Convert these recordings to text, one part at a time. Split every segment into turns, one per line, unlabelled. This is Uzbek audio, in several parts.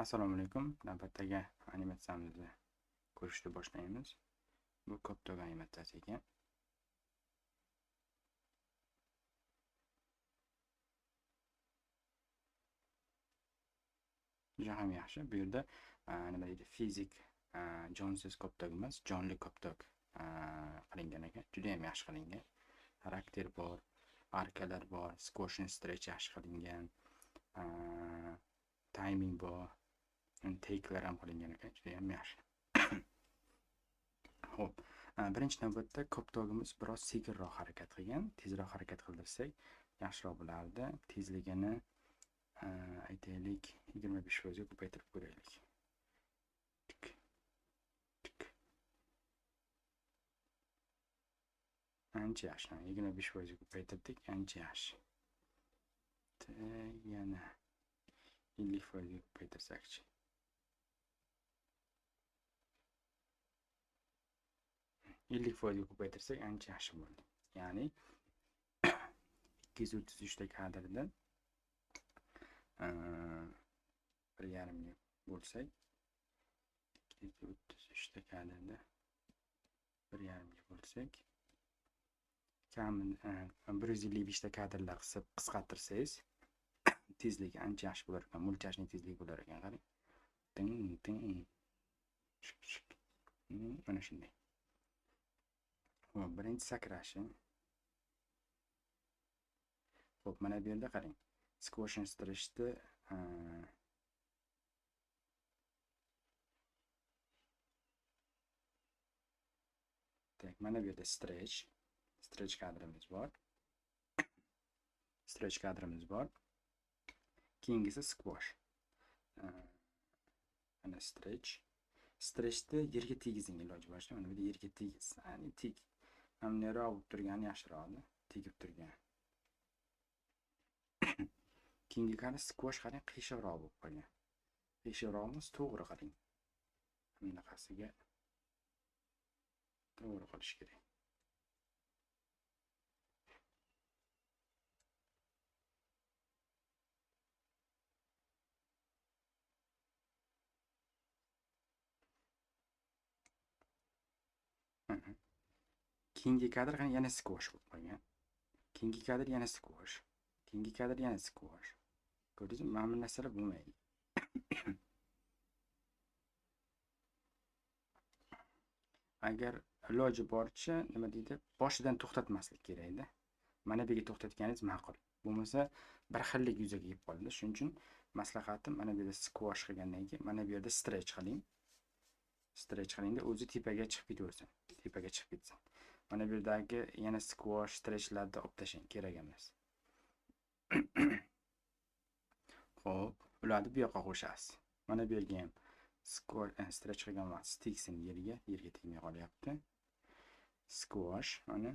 Assalomu alaykum. Navbatdagi animatsiyamizni ko'rishni boshlaymiz. Bu koptok animatsiyasi ekan. Juda ham yaxshi. Bu yerda nima deydi? Fizik jonsiz koptok emas, jonli koptok qilingan ekan. Juda ham yaxshi qilingan. Xarakter bor, arkalar bor, squash and stretch yaxshi qilingan. Timing bor, takelar ham qilingan ekan, juda ham yaxshi. Xo'p, birinchi navbatda koptogimiz biroz sekinroq harakat qilgan, tezroq harakat qildirsak yaxshiroq bo'lardi. Tezligini aytaylik 25% ga ko'paytirib ko'raylik. Tik, tik. Ancha yaxshi, 25% ga ko'paytirdik, ancha yaxshi. Yana 50% ga ko'paytirsakchi. 50% ga ko'paytirsak ancha yaxshi bo'ldi. Ya'ni 233 ta kadrdan 1.5 ga bo'lsak, 233 ta kadrda 1.5 ga bo'lsak, kamida 155 ta kadrlar qisqartirsangiz tezligi ancha yaxshi bo'lar ekan, mulchashning tezligi bo'lar ekan, qarang. Ting ting. Shik shik. Mana shunday. Xo'p, birinchi sakrashi. Xo'p, mana bu yerda qarang. Squash and stretchni tak, mana bu yerda stretch kadrimiz bor. Stretch kadrimiz bor. Keyingisi squash. Mana stretch. Stretchni yerga tegizing iloji boricha. Mana bu yerda yerga tegiz. Ya'ni tek. Hamneroq bo'lib turgani yaxshiroqda, tegib turgan. Keyingi qani squash qarang, qiyshiqroq bo'lib qolgan. Qiyshiqroq emas, to'g'ri qarang. Bunaqasiga to'g'ri qilish kerak. Keyingi kadr qani yana squash bo'lib qolgan. Keyingi kadr yana squash. Keyingi kadr yana squash. Ko'rdingizmi? Mana bu narsalar bo'lmaydi. Agar iloji boricha, nima deydi, boshidan to'xtatmaslik kerakda. Mana bu yerga to'xtatganingiz ma'qul. Bo'lmasa bir xillik yuzaga kelib qoladi. Shuning uchun maslahatim, mana bu yerda squash qilgandan keyin mana bu yerda stretch qiling. Stretch qilingda o'zi tepaga chiqib ketaversin. Tepaga chiqib ketsin. Mana bu yerdagi yana squash stretchlarni olib tashlang, kerak emas. Xo'p, ularni bu yoqqa qo'shasiz. Mana bu yerga ham squash stretch qilgan vaqt tegsin yerga, yerga tegmay qolyapti. Squash, mana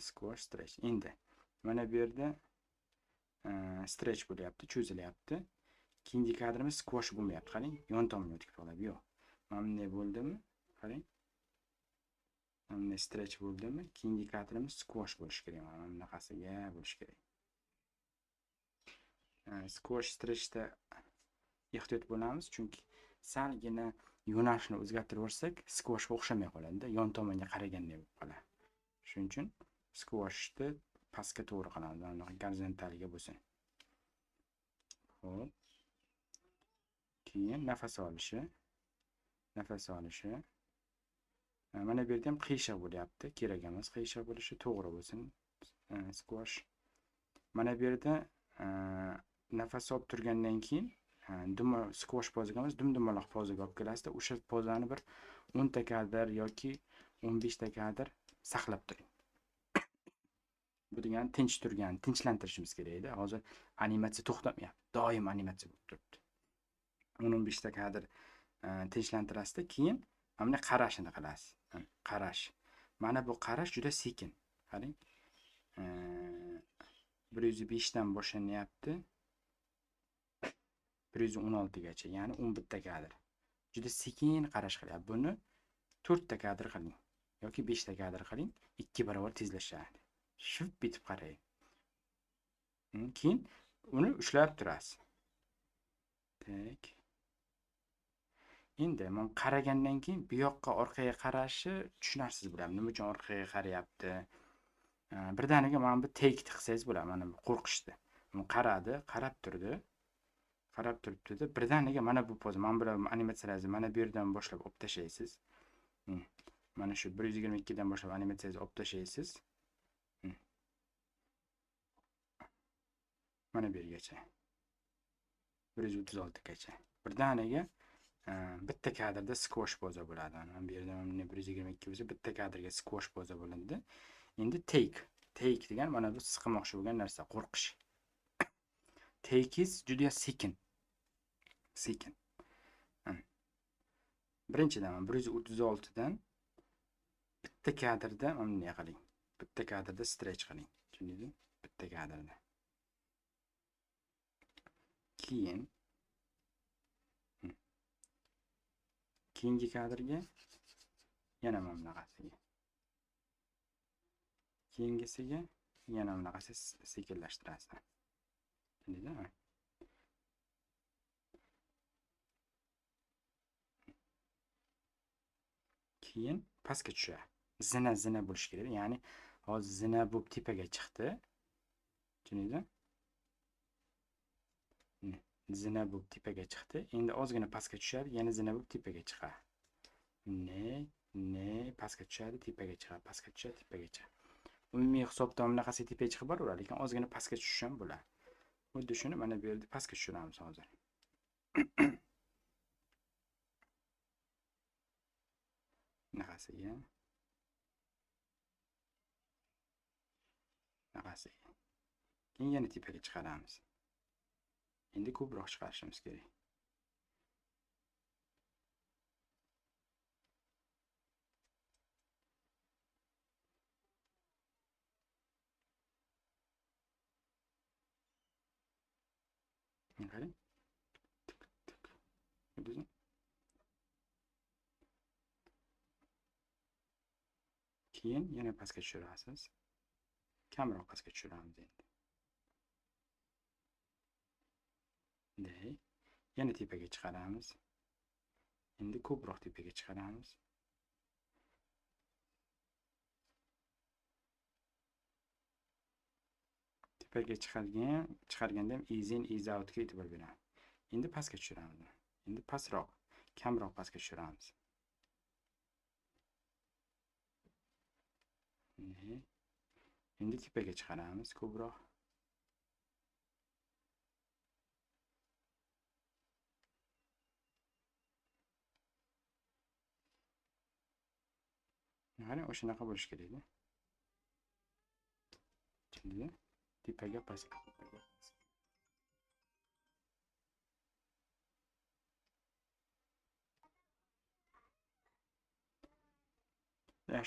squash stretch. Endi mana bu yerda stretch bo'lyapti, cho'zilyapti. Keyingi kadrimiz squash bo'lmayapti, qarang, yon tomonga o'tib qoladi. Yo'q. Mana bunday bo'ldimi? Qarang. Mana bunday stretch bo'ldimi? Keyingi kadrimiz squash bo'lishi kerak. Mana bunaqasiga bo'lishi kerak. Squash stretchda ehtiyot bo'lamiz, chunki salgina yo'nalishni o'zgartirib yuborsak, squashga o'xshamay qoladi-da, yon tomonga qaraganday bo'lib qoladi. Shuning uchun squashni pastga to'g'ri qilamiz, mana bunaqa gorizontaliga bo'lsin. Xo'p. Keyin nafas olishi, nafas olishi. Mana bu yerda ham qiyshiq bo'lyapti, kerak emas qiyshiq bo'lishi, to'g'ri bo'lsin squash. Mana bu yerda nafas olib turgandan keyin squash pozaga emas, dum-dumaloq pozaga olib kelasizda, o'sha pozani bir 10 ta kadr yoki 15 ta kadr saqlab turing. Bu degani tinch turgan, tinchlantirishimiz kerak edi. Hozir animatsiya to'xtamayapti, doim animatsiya bo'lib turibdi. 10-15 ta kadr tinchlantirasizda, keyin mana bunday qarashini qilasiz. Qarash. Mana bu qarash juda sekin. Qarang. 105 dan boshlanyapti. 116 gacha, ya'ni 11 ta kadr. Juda sekin qarash qilyapti. Buni 4 ta kadr qiling yoki 5 ta kadr qiling, 2 barobar tezlashadi. Shuf bitib qarang. Keyin uni ushlab turasiz. Tak. Endi men qaragandan keyin bu yoqqa orqaga qarashi tushunarsiz bo'ladi. Nima uchun orqaga qarayapti? Birdaniga mana bu take qilsangiz bo'ladi. Mana bu qo'rqishdi. Men qaradi, qarab turdi. Qarab turibdi-da, birdaniga mana bu poza, mana bular animatsiyalarni mana bu yerdan boshlab olib tashlaysiz. Mana shu 122 dan boshlab animatsiyangizni olib tashlaysiz. Mana bu yergacha. 136 gacha. Birdaniga bitta kadrda squash poza bo'ladi. Mana bu yerda mana 122 bo'lsa, bitta kadrga squash poza bo'ladi. Endi take, take degan mana bu siqimoqchi bo'lgan narsa, qo'rqish. Take is juda sekin. Sekin. Birinchidan mana 136 dan bitta kadrda mana bunday qiling. Bitta kadrda stretch qiling. Tushundingizmi? Bitta kadrda. Keyin keyingi kadrga yana mana bunaqasiga. Keyingisiga yana bunaqasi sekinlashtirasiz. Tushundingizmi? Keyin pastga tushadi. Zina-zina bo'lishi kerak. Ya'ni hozir zina bo'lib tepaga chiqdi. Tushundingizmi? Zina bo'lib tepaga chiqdi. Endi ozgina pastga tushadi, yana zina bo'lib tepaga chiqadi. Ne, ne pastga tushadi, tepaga chiqadi, pastga tushadi, tepaga chiqadi. Umumiy hisobda bunaqasi tepaga chiqib boraveradi, lekin ozgina pastga tushish ham bo'ladi. Xuddi shuni mana bu yerda pastga tushiramiz hozir. Bunaqasiga. Bunaqasiga. Keyin yana tepaga chiqaramiz. Endi ko'proq chiqarishimiz kerak. Qarang. Tik tik. Ko'rdingizmi? Keyin yana pastga tushirasiz. Kamroq pastga tushiramiz endi. Bunday. Yana tepaga chiqaramiz. Endi ko'proq tepaga chiqaramiz. Tepaga chiqarganda ham ease in, ease out ga e'tibor beramiz. Endi pastga tushiramiz. Endi pastroq, kamroq pastga tushiramiz. Endi tepaga chiqaramiz ko'proq. Qarang, o'shanaqa bo'lishi kerak-da. Tushundingizmi? Tepaga pastga, tepaga pastga.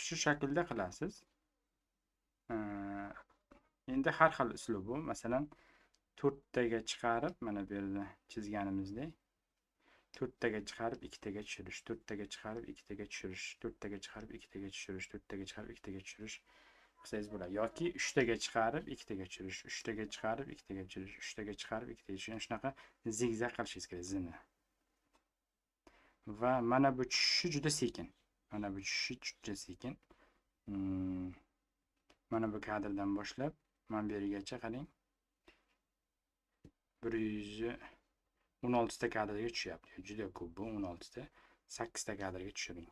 Shu shaklda qilasiz. Endi har xil uslub bu. Masalan, 4taga chiqarib, mana bu yerda chizganimizdek 4taga chiqarib, 2taga tushirish, 4taga chiqarib, 2taga tushirish, 4taga chiqarib, 2taga tushirish, 4taga chiqarib, 2taga tushirish qilsangiz bo'ladi. Yoki 3taga chiqarib, 2taga tushirish, 3taga chiqarib, 2taga tushirish, 3taga chiqarib, 2taga tushirish. Shunaqa zigzag qilishingiz kerak, zina. Va mana bu tushishi juda sekin. Mana bu tushishi juda sekin. Mana bu kadrdan boshlab mana bu yergacha qarang. 116 ta kadrga tushyapti. Juda ko'p bu 16 ta. 8 ta kadrga tushiring.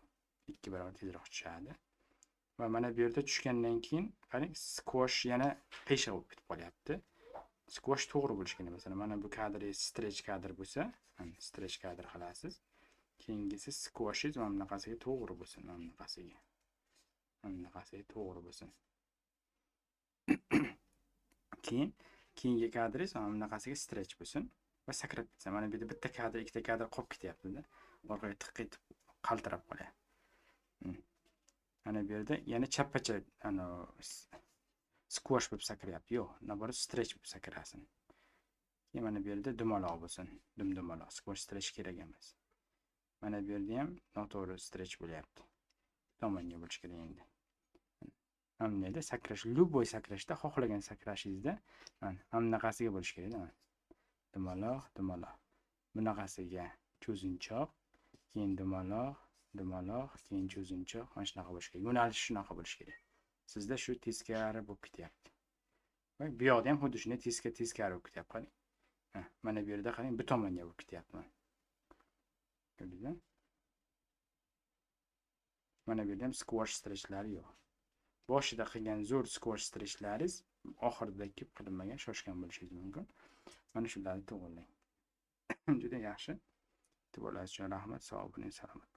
2 barobar tezroq tushadi. Va mana bu yerda tushgandan keyin qarang, squash yana qiyshiq bo'lib ketib qolyapti. Squash to'g'ri bo'lishi kerak. Masalan, mana bu kadr stretch kadr bo'lsa, mana stretch kadr qilasiz. Keyingisi squashingiz mana bunaqasiga to'g'ri bo'lsin, mana bunaqasiga. Mana bunaqasiga to'g'ri bo'lsin. Keyin keyingi kadringiz mana bunaqasiga stretch bo'lsin va sakrab ketsa, mana bu yerda bitta kadr, ikkita kadr qolib ketyapti-da. Orqaga tiq etib qaltirab qolyapti. Mana bu yerda yana chappacha ana squash bo'lib sakrayapti. Yo'q, naborat stretch bo'lib sakrasin. Keyin mana bu yerda dumaloq bo'lsin, dum-dumaloq. Squash stretch kerak emas. Mana bu yerda ham noto'g'ri stretch bo'lyapti. Tomonga bo'lish kerak endi. Mana bu sakrash, любой sakrashda, xohlagan sakrashingizda mana bunaqasiga bo'lish kerak-da. Dumaloq, dumaloq. Bunaqasiga cho'zinchoq, keyin dumaloq, dumaloq, keyin cho'zinchoq, mana shunaqa bo'lishi kerak. Yo'nalishi shunaqa bo'lishi kerak. Sizda shu teskari bo'lib ketyapti. Va bu yoqda ham xuddi shunday teskari bo'lib ketyapti. Qarang. Mana bu yerda qarang, bu tomonga bo'lib ketyapti mana. Ko'rdingizmi? Mana bu yerda ham squash stretchlari yo'q. Boshida qilgan zo'r squash stretchlaringiz oxirida kelib qilinmagan, shoshgan bo'lishingiz mumkin. Mana shularni to'g'irlang. Juda yaxshi. E'tiborlaringiz uchun rahmat. Sog' bo'ling, salomat.